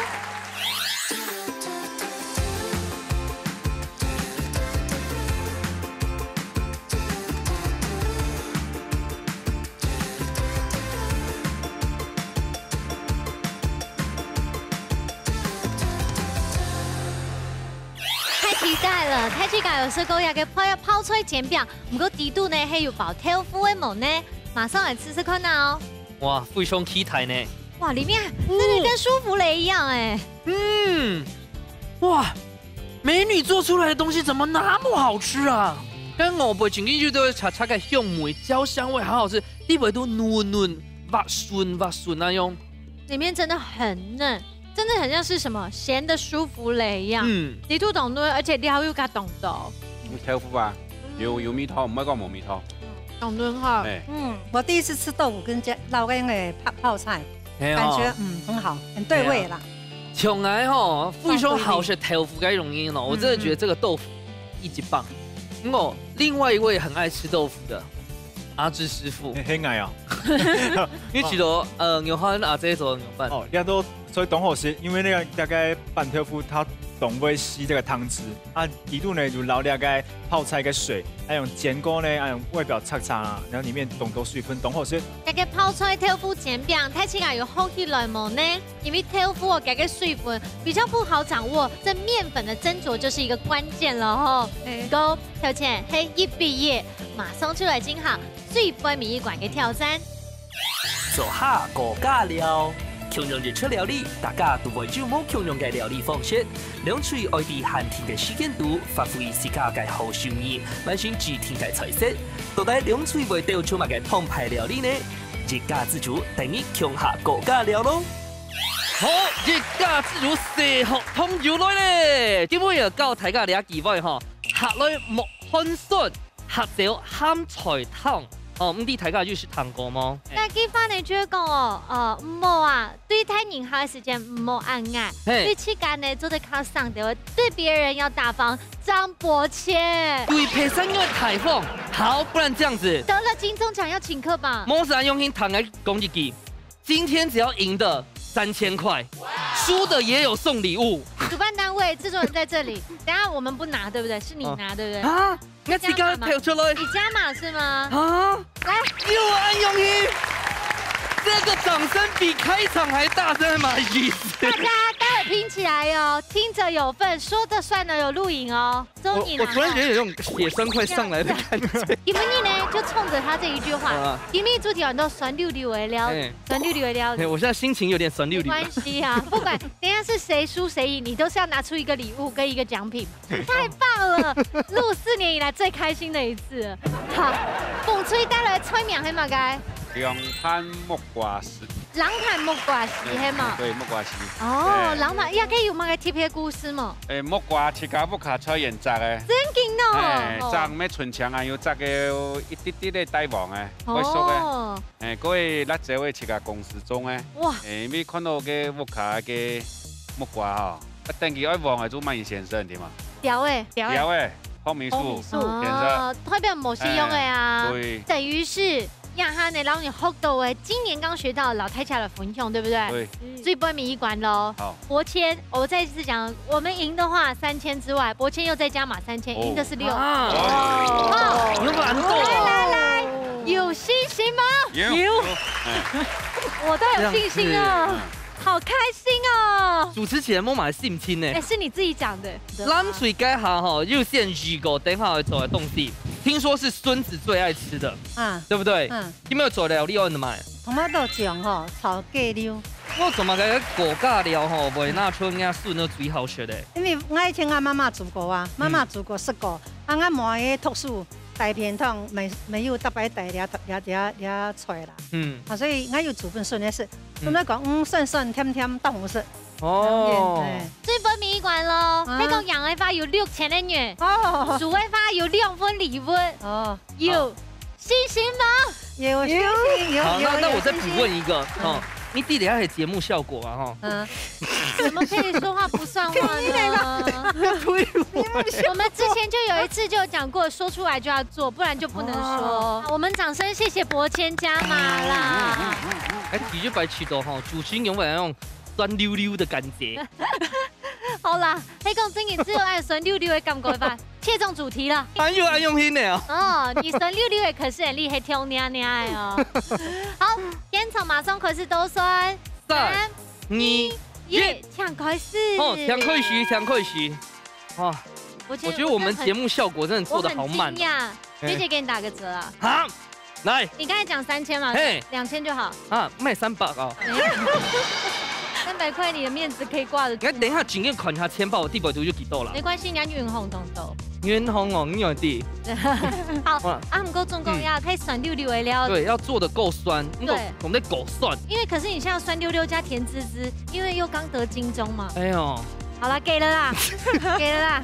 呃，大自家有食過這个泡，泡菜煎餅，毋過裡肚呢，係有包豆腐个無呢？馬上來試試看啊哦。哇，非常期待呢。哇，裡面真的跟舒芙蕾一樣哎。嗯，哇，美女做出來的東西怎麼那麼好吃啊？跟外背正經有兜赤赤个香味、焦香味，好好吃。裡背都嫩嫩、滑順滑順那樣。裡面真的很嫩，真的很像是什麼鹹的舒芙蕾一樣。嗯。裡肚當嫩，而且料又加當多。嗯，豆腐啊，有，有味道，毋會講無味道。當嫩哈。哎。嗯，我第一次吃豆腐跟這，摎該个泡，泡菜，係哦。感覺，嗯，很好，很對味啦。對啊。像𠊎吼，非常好食豆腐該種人哦，我真的覺得這個豆腐一級棒。嗯。哦，另外一位很愛吃豆腐的，阿志師傅。嘿，嘿，𠊎哦。你覺得，呃，牛煥阿姐做的牛煥？哦，這都，所以當好食，因為那個大概拌豆腐，它當會吸這個湯汁。啊，裡肚呢，就摎這個泡菜个水，還有煎過呢，還有外表赤赤啊，然後裡面當多水分，當好食。這個泡菜豆腐煎餅，大自家有學起來無呢？因為豆腐哦，這個水分比較不好掌握，這麵粉的斟酌就是一個關鍵了吼。哎。毋過，頭前係一比一，馬上就來進行最尾一關个挑戰。做下高價料，共樣一出料理，大家都會有無共樣个料理方式。兩隊愛在限定个時間肚，發揮自家个好手藝，完成指定个菜色。到底兩隊會鬥出麼个澎湃料理呢？一家之煮，等你共下高價料咯！好，一家之煮，細學堂又來咧！今晡日教大家這幾位吼，客來莫寒酸。 客走鹹菜湯。哦，毋知大家有食聽過無？該句話呢，就係講哦，呃，毋好啊，對待人客个時間毋好恁𠊎，嘿。對自家呢做得較省點，對別人要大方，張伯謙。對，陪三月颱風。好，不然這樣子。得了金鐘獎要請客吧？無啥用心，坦白講一句，今天只要贏的三千塊，輸的也有送禮物。主辦單位、製作人在這裡，等下我們不拿，對不對？是你拿，哦。對不對？啊？ 𠊎自家跳出來。你加碼是嗎？啊？來。有恁用心？這個掌聲比開場還大聲，什麼意思？大家待會拼起來哦，聽者有份，說的算的有錄影哦。終於拿到。我，我突然覺得有種血酸快上來的感覺。今晡日呢，就衝著他這一句話，啊。今晡日主題有很多酸溜溜的料理，哎。酸溜溜的料理。哎，我現在心情有點酸溜溜。沒關係啊，不管等一下是誰輸誰贏，你都是要拿出一個禮物跟一個獎品。 太棒了！錄四年以來最開心的一次了。好，紅隊帶來个菜名係麼个？涼拌木瓜絲。涼拌木瓜絲係無？對，木瓜絲。哦，對。涼拌，這個有麼个特別故事無？誒，木瓜自家屋下菜園摘个。真緊哦！誒，哦。摘毋係純青啊，有摘个一滴滴个帶黃个，會熟个。哦。 誒，該个辣椒个自家公司種个。哇。誒，因為看到該屋下个木瓜吼，啊，等佢愛黃个就買先生，對嗎？標个，標个。標个，黃米樹，黃米樹。哦，代表無信用个啊。誒，對。等於是這下呢，摎你學到个，今年剛學到，摎大家來分享，對不對？對。嗯。最尾一關囉。好。 伯謙，我再一次講，我們贏的話三千之外，伯謙又再加碼三千，哦。贏的是六。啊。哦。有難度哦。來，來，來，有信心嗎？有。有。哎。我都有信心了。這樣子，嗯。好開心哦。主持節目嘛，心情呢？哎，是你自己講的。藍隊該下吼，又選一個等下會做个東西，聽說是孫子最愛吃的，啊。對不對？嗯。有沒有做料理愛買？ Tomato醬吼，炒雞柳。𠊎做麼个高價料吼，會拿出𠊎孫仔最好食个？因為𠊎以前𠊎媽媽煮過啊，嗯。媽媽煮過，食過。啊，𠊎妹仔讀書，帶便當，沒，沒有特別帶這，這，這，這菜啦。嗯。啊，所以𠊎有煮分孫仔食。嗯。孫仔講，嗯，酸酸甜甜，當好食。哦。哎。最尾一關囉，啊。該講贏个話有六千个銀，哦。輸个話有兩份禮物。哦。有。 信心嗎？有信心，有，好，有，那，那我再補問一個，有信心。哦，你弟弟他的節目效果啊，哈。嗯。怎麼可以說話不算話呢？你那個，我們之前就有一次就有講過，說出來就要做，不然就不能說。哦。我們掌聲謝謝伯謙加碼啦。哎，你就白痴的哈，主持人永遠要用酸溜溜的感覺。 好啦，係講正經只有恁酸溜溜个感覺吧，切中主題了。還有恁用心的哦。哦，你酸溜溜个，可是很厲害，挑娘娘的哦。好，現場馬上開始倒算。三、三、二、二、一，一。請開始。哦，請開始，請開始。哇，我觉得我们节目效果真的做得好满哦。我很惊讶，哎。学姐给你打个折啊。啊，来。你刚才讲三千嘛，嘿。两千就好。啊，卖三百哦。没有。三百块你的面子可以挂得住吗？你看，等一下，紧紧看一下钱包，我地保都就几多了。没关系，你要运红通都。运红哦，你有的。好，哇。啊，毋过总共要，嗯。配酸溜溜的料。对，要做得够酸，对。我们得够酸。因为可是你现在酸溜溜加甜滋滋，因为又刚得金钟嘛。哎呦。好了，给了啦，给了啦。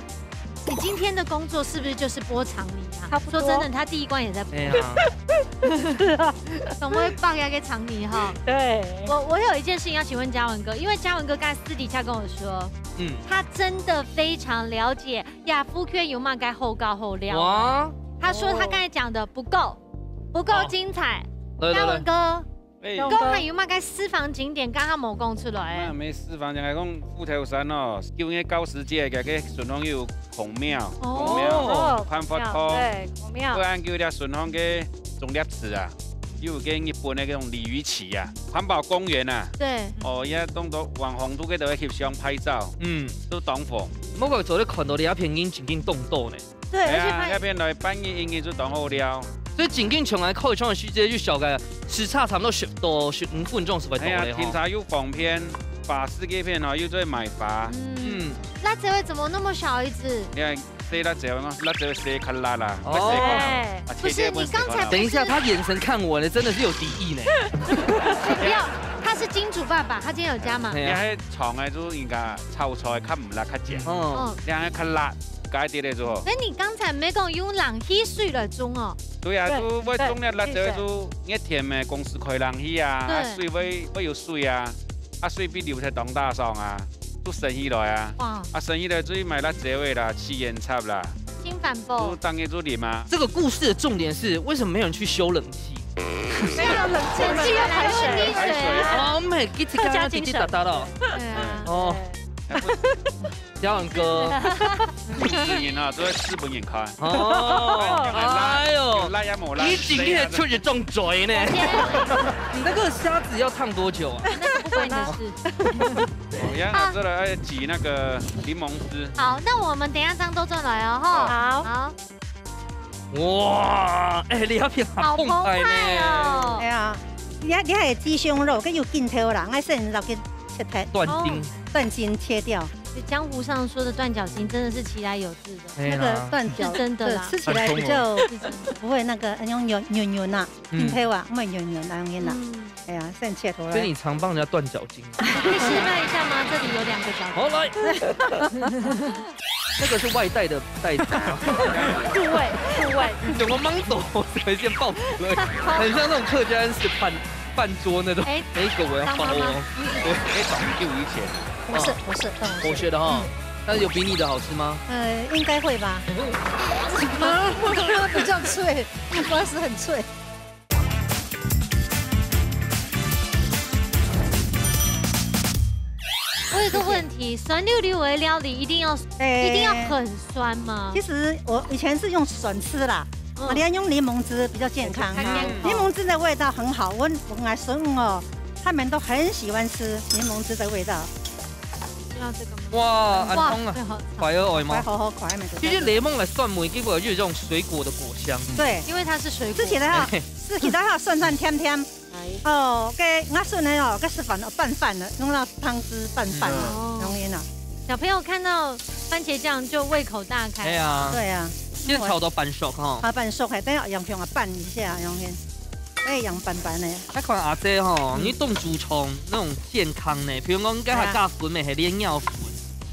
你今天的工作是不是就是剥肠泥啊？差不多。说真的，他第一关也在剥。哎呀。怎么会放一个肠泥哈？对。我，我有一件事情要请问嘉文哥，因为嘉文哥刚才私底下跟我说，嗯。他真的非常了解 呀，福建有麼个好搞好料？哇。他說他剛才講的不夠，不夠精彩。哦。來，來，來。嘉文哥，哎。講還有麼个私房景點，剛剛無講出來。那沒私房景，還講虎頭山哦，舊年教師節，該个順風有孔廟，哦。孔廟，哦，看佛堂。對，孔廟。不然就在順風个忠烈祠啊，有个日本的那種鯉魚旗啊，環保公園啊。對。哦，也當多網紅都在該翕相拍照。嗯。都當紅。 毋過做得看到這片已經真經凍到呢。對，哎呀，而且拍那片來半日應該就當好料。所以真經像來開場的時間就小概時差差不多十到十五分鐘是會到的哈。哎呀，停車又方便，巴士這片哦，又最買法。嗯。嗯。辣椒味怎麼那麼少一隻？你看，洗辣椒嘛，辣椒洗較辣啦，哦。會洗較辣。哎。啊，不是，切切分你剛才不是等一下，他眼神看我呢，真的是有敵意呢。不要，他是金主爸爸，他今天有加碼。哎呀。你還長的就應該 炒菜較毋辣較鹹。哦。哦。這樣較辣，加一點點就好。那你剛才毋係講用冷氣水來種哦？對啊，對，就會種了辣椒就熱天咩，公司開冷氣啊，對。啊，水會，會有水啊，啊，水會流在當大上啊，就升起來啊。哇。啊，升起來就買辣椒味啦，七元插啦。金反包。就當然就啉啊。這個故事的重點是，為什麼沒有人去修冷氣？沒有冷氣，冷氣要排水。排水啊。哦，每个客家精神。打打了。對啊。哦。 嘉文哥。主持人啊，都在日本人看。哦，哎呦，有辣也無辣，你今天出去種嘴呢。你那個蝦子要燙多久啊？那個不關你的事。哦，然後這個要擠那個檸檬汁。好，那我們等一下張都轉來哦，吼。好。好。 哇，哎，你那片好澎湃呢。好澎湃哦。哎呀，你，你還有雞胸肉，跟有筋頭啦，𠊎先落去切開。斷筋。哦。斷筋切掉。就江湖上說的斷腳筋，真的是其來有自的。哎呀。那個斷腳，是真的啦。對，吃起來比較很衝哦。不會那個，那種軟，軟軟啊，嗯。筋頭啊，毋會軟軟那樣啦。嗯。哎呀，先切好來。所以你常幫人家斷腳筋啊？可以示範一下嗎？這裡有兩個腳筋。好，來。這個是外帶的袋子嗎？入味，入味。怎麼mang走？怎麼一件報紙而已？很像那種客家人是辦，辦桌那種。哎，每一個我要包哦。張媽媽。對。哎，早就以前。我是，我是，嗯，我是。我學的哈。嗯。但是有比你的好吃嗎？呃，應該會吧。啊，我覺得比較脆，我是很脆。 我有一個問題，酸溜溜的料理一定要，哎，一定要很酸嗎？其實我以前是用酸醋啦，嗯。我連用檸檬汁比較健康。比較健康。檸檬汁的味道很好，我，我本來孫哦，他們都很喜歡吃檸檬汁的味道。要這個嗎？哇，哇，恁香啊，最好。快樂哦，有嗎？快好好快，還沒得。其實檸檬的酸味，給我有一種水果的果香。對。因為它是水果。吃起來哈，哎。吃起來哈，酸酸甜甜。 哦，該𠊎孫仔哦，該食飯哦，拌飯了，弄到湯汁拌飯了，嗯。哦。容易了。小朋友看到番茄醬就胃口大開。哎呀。對啊。先炒到半熟哈。啊，半熟，嘿，等下用香啊拌一下，容易。哎，用拌拌的。那看阿姐吼，嗯。你當注重那種健康呢，比如講，你該還加粉咩，還煉藥粉。哎呀。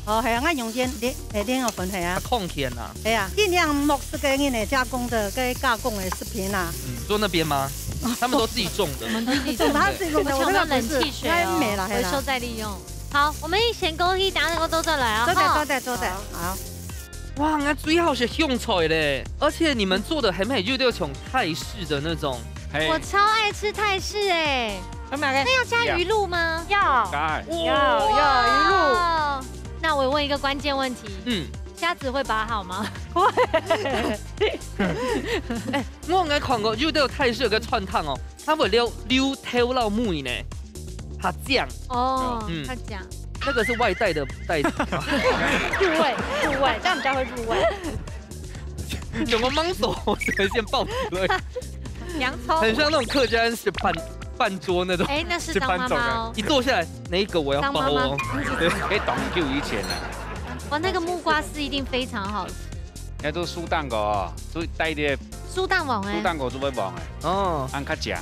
哦，係啊，𠊎用煉，煉，誒，煉藥粉，係啊。啊，抗甜啊。係啊，盡量莫食該人个加工个，該加工个食品啊。嗯，做那邊嗎？他們都自己種的。我們都自己種的。種的，他自己種的，我這個不是，我想到冷氣水哦，那沒啦，係啦。回收再利用。好，我們先過去，等下能夠做出來哦，做得，吼。做得，做得，好。好。哇，那最好係香菜咧，而且你們做的很美，又有種泰式的那種。嘿。我超愛吃泰式欸。 那要加魚露嗎？要。加。要，要，魚露。哇。那我問一個關鍵問題。嗯。蝦子會把好嗎？會。哎，𠊎有看過，有兜泰式有個川燙哦，佢會溜，溜頭摎尾呢，蝦醬。哦，嗯。蝦醬。那个是外带的袋子吗？入味，入味，这样比较会入味。怎么mang手随便抱起来？洋葱，很像那种客家人是半半桌那种。哎，那是张妈妈哦。一坐下来，哪一个我要包哦？张妈妈对，可以當久以前啊，哇，那个木瓜丝一定非常好吃。那都苏蛋糕哦，所以带的苏蛋黄哎，苏蛋糕就会黄哎，哦，按较讲，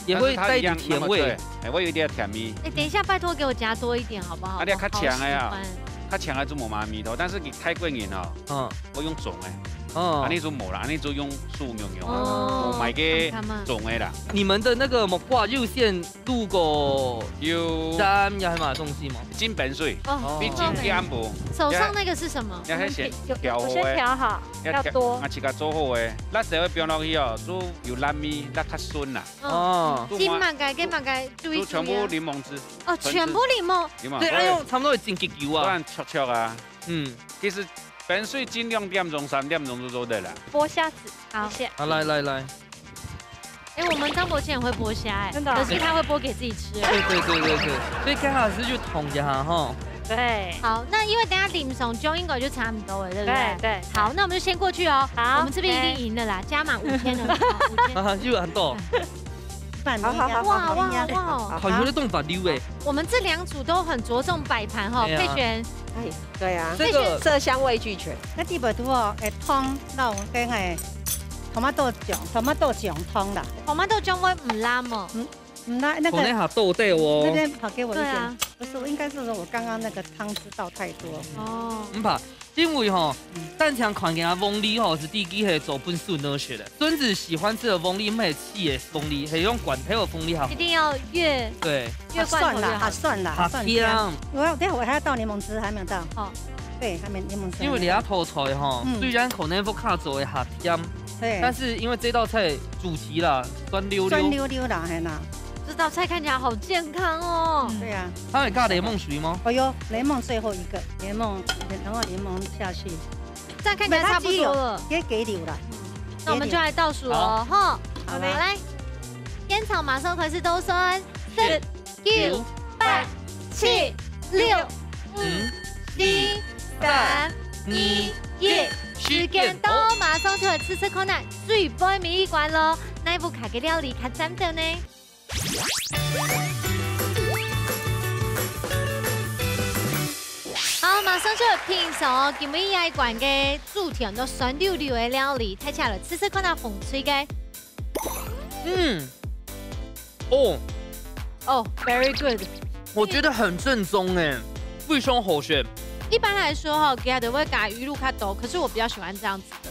也会带一点甜味。哎，会有一点甜味。哎，等一下，拜托给我夹多一点好不好？啊你要较强的啊我好喜欢它强的就无嘛味道，但是你泰国人哦，嗯，我用种的，哦啊，那种无啦，那种用素牛牛哦啊，我买个看看种的啦。你们的那个木瓜有先滷过有汁呀，还有什么东西吗？浸冰水，哦你浸干不？手上那个是什么？你还先有调好我先的，调好，要多啊，。自家做好的，辣椒会放落去哦，就有辣味，辣较酸啦。哦，哦，浸满该，浸满该，注意就全部注意啊檸檬汁，哦，全部檸檬。檸檬。对，哎呦，差不多已经给油啊。不然脆脆啊。嗯，其实冰水浸两点钟、三点钟就做得了。剥虾子，好，谢谢。好，来来来，哎，我们张伯谦很会剥虾哎，真的哦可是他会剥给自己吃哎。对对对对对，所以刚好是就捅一下哈。对，好，那因为等一下淋上醬应该就差不多了，对不对对，好，那我们就先过去哦。好我们这边一定赢了啦，加码五千了，好五千。啊，又很多，饭好好好哇哇哇！好有的动法溜哎。我们这两组都很着重摆盘哈，对啊佩璇，哎，对啊，这个色香味俱全。該底背肚哦，會湯，摎該个tomato醬，tomato醬湯啦。 tomato醬會毋辣哦。嗯，那那个我那下豆豆哦，那边好给我一点，对啊不是，我应该是说我刚刚那个汤汁倒太多。哦，唔怕，因为吼嗯，单淨看见啊，凤梨吼是第一个係做分孫仔食个。孫子喜欢吃的凤梨，毋係切个凤梨，係用罐头个凤梨哈一。定要越对，越罐头越好啊算啦，啊。算啦，好算甜。香。我要等一下我还要倒檸檬汁，还没有倒。好，对，还没檸檬汁还没倒。因为你要偷菜吼，嗯虽然可能不卡做会下甜，对，但是因为这道菜主题啦，酸溜溜，酸溜溜啦，嘿啦，这道菜看起来好健康哦。对啊。它会加檸檬水吗？哦哟，檸檬最后一个，檸檬，然后檸檬下去。这样看起来差不多了。给给流啦。那我们就来倒数哦，哈。好嘞来，仙草馬上開始倒算，十、九、八、七、六、五、嗯，四、三、二、一。時間到，馬上就來試試看啊，最尾尾一關咯。哪一步開个料理較讚到呢？好，馬上就來品嚐哦，今晡日這一關个主題安到酸溜溜个料理，大家來試試看啊，紅隊个。嗯，哦，哦，very good。我觉得很正宗哎，非常好吃。一般來說哈，佢都會加魚露較多，可是我比較喜歡這樣子的，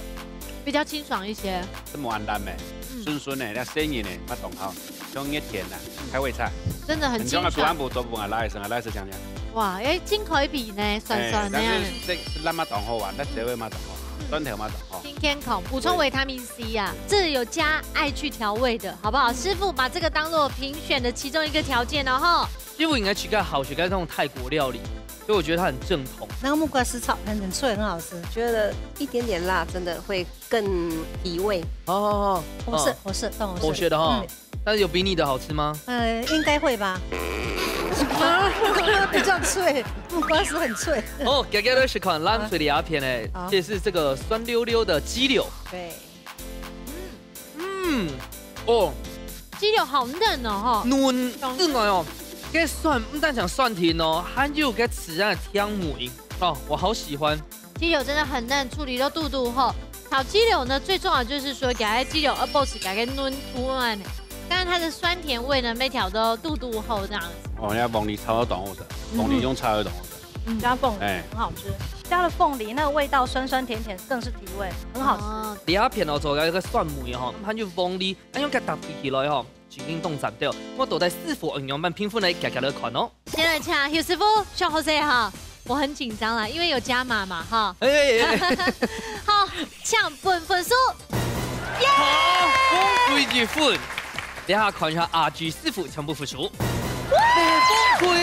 比較清爽一些。這無恁難咩？嗯順順的，那生意呢，乜當好，像熱天啦，開胃菜，真的很清很像啊，煮飯爽。部做飯啊，來生啊，來生講講。哇，哎，真可以比呢，酸酸那樣。哎，但是這辣乜當好啊，辣椒味乜當好，酸甜乜當好。新天孔補充維他命C啊，這有加艾去調味的，好不好？師傅把這個當做評選的其中一個條件哦，吼。師傅應該自家好食該種泰國料理，所以我觉得它很正统。那个木瓜丝炒很很脆，很好吃。觉得一点点辣，真的会更提味。好好好，我是嗯我是，但我是我觉得哈嗯，但是有比你的好吃吗？呃，应该会吧。比较脆，木瓜丝很脆。哦，今日个食看冷水里阿片呢好，这是这个酸溜溜的鸡柳。对，嗯，哦，雞柳好嫩哦，吼。嫩之外哦，該酸不但講酸甜哦，還有該自然的甜味哦，我好喜歡。雞柳真的很嫩，處理都嘟嘟吼。炒雞柳呢，最重要就是說，給它雞柳要保持給它嫩度啊，但是它的酸甜味呢，每條都嘟嘟吼這樣子。哦，人家鳳梨炒到當好食，鳳梨用炒到當好食。加凤梨哎，很好吃，加了凤梨，那个味道酸酸甜甜，更是提味，很好吃。哦這片哦，做个一个酸梅吼，還有鳳梨，恁樣个搭配起來吼，真正當讚到。我到底師傅仰般評分來，遽遽來看哦。先來請邱師傅上好勢哈，我很緊張啦，因為有加碼嘛哈。哎哎哎，好，請分分數。好，恭喜一分。等下看一下阿志師傅全部分數。恭喜！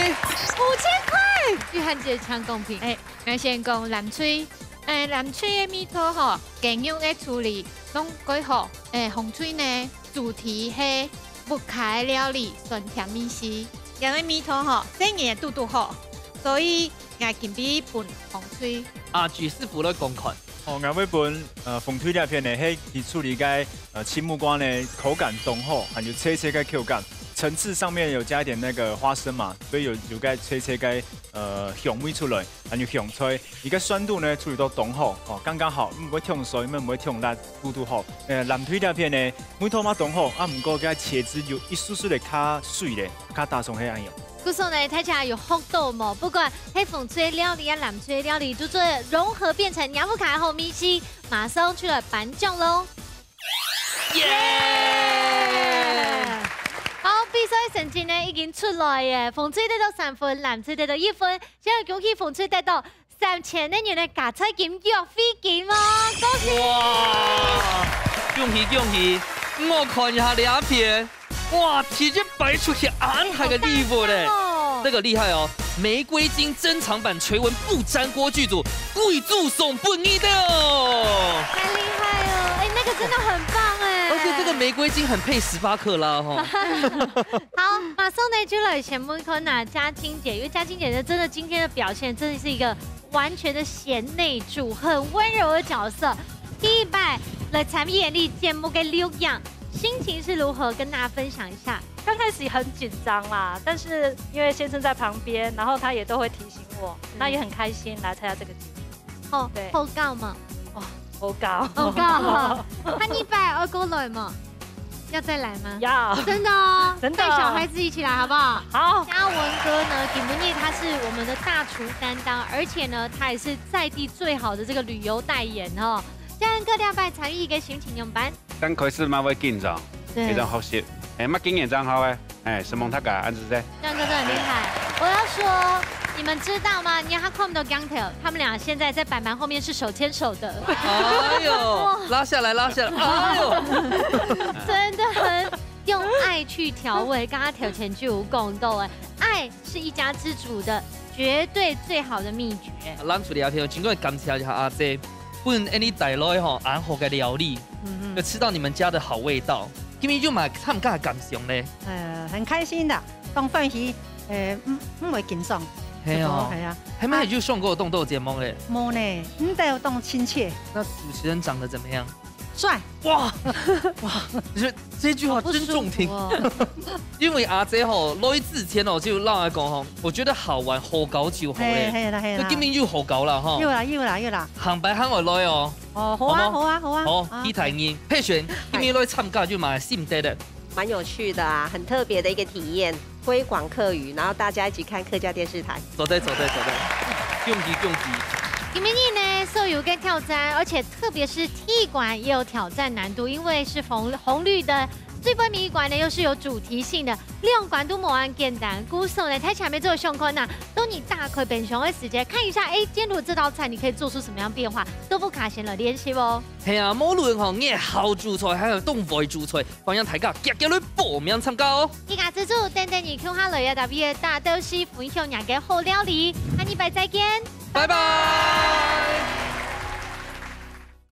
五千塊，玉涵姐搶公平。哎，𠊎先講藍隊，哎，藍隊个味道吼，雞肉个處理攏蓋好。哎，紅隊呢，主題係屋下个料理，酸甜味緒。兩个味道吼，生意个嘟嘟好。所以𠊎今晡日分紅隊。啊，徐師傅來講看。哦，𠊎會分，呃，紅隊這片呢，係佢處理个，呃，青木瓜呢，口感當好，還有脆脆个口感，層次上面有加一點那個花生嘛，所以有，有个脆脆个，呃，香味出來，還有香脆，一個酸度呢，處理到當好，哦，剛剛好，毋會忒酸，也毋會忒辣，堵堵好。呃，藍隊這片呢，味道嘛當好，啊，毋過个茄子有一絲絲个較水咧，較打爽係恁樣。 故所呢，大家有學到無？不管係紅隊料理啊、藍隊料理，都做得融合變成若屋下个好味緒，馬上出來頒獎咯。耶！好，比賽成績呢已經出來耶，紅隊得到三分，藍隊得到一分，先來恭喜紅隊得到三千个銀个加菜金、約會金哦，恭喜！哇！恭喜恭喜！我看一下這片，哇，直接擺出去恁大个禮物咧，哦，這個厲害哦！玫瑰金珍藏版垂紋不沾鍋劇組，貴重送分你的哦！太厲害了，哎，那個真的很棒哎！而且這個玫瑰金很配十八克拉哈。好，馬上呢就來先問看啊，嘉欣姐，因為嘉欣姐呢，真的今天的表現真的是一個 完全的賢內助，很溫柔的角色。第一擺來參與𠊎俚節目个錄影，心情是如何？跟大家分享一下。剛開始很緊張啦，但是因為先生在旁邊，然後他也都會提醒我，嗯。那也很開心來參加這個節目。好，對。好搞嗎？哦，好搞。好搞哈。下二擺愛過來嗎？ 要再來嗎？要。真的哦，真的。帶小孩子一起來好不好？好。嘉文哥呢，今晡日他是我們的大廚擔當，而且呢，他也是在地最好的這個旅遊代言哦。嘉文哥，這擺參與个心情仰般？剛開始嘛會緊張，對。非常好笑。哎，嘛經驗真好哎，哎，承蒙大家，恁仔細。嘉文哥真的很厲害。我要說，你們知道嗎？你看他看不到鏡頭，他們倆現在在板板後面是手牽手的。哎呦，哇。拉下來，拉下來，哎呦。真的很用愛去調味，剛剛頭前就有講到哎，愛是一家之煮的絕對最好的秘訣。咱出來啊，經過感謝一下阿姐，分𠊎俚帶來吼，恁好个料理，嗯嗯。又吃到你們家的好味道。今晡日就嘛參加感想咧。呃，很開心的，當歡喜，呃，毋，毋會緊張。係哦。係啊。還沒有上過動豆節目咧。無呢，你都當親切。那主持人長得怎麼樣？ 帥。哇，哇，你說這句話真中聽。好不舒服哦。因為阿姐吼，來之前哦，就摎𠊎講吼，我覺得好玩，好搞就好咧。係，係啦，係啦。就今晡日有好搞啦吼。有啦，有啦，有啦。下擺喊𠊎來哦。哦，好啊，好無？好啊，好啊。好，啊。期待你。佩璇，今晡日來參加就嘛心得咧。 蠻有趣的啊，很特別的一個體驗，推廣客語，然後大家一起看客家電視台。做得，做得，做得，恭喜，恭喜！今晡日呢，所有个挑戰，而且特別是第一關也有挑戰難度，因為是紅，紅綠燈，最尾一關呢又是有主題性的，兩關都無恁簡單。故所呢，大家做得想看啊，當你打開冰箱个時節，看一下，哎，今天如果這道菜，你可以做出什麼樣變化，都不卡先來練習哦。係啊，無論吼，你係好煮菜，還係當會煮菜， 歡迎大家遽遽來報名參加哦！一家之煮，等等你共下來啊，特別个大鬥士分享若个好料理，下禮拜再見，拜拜。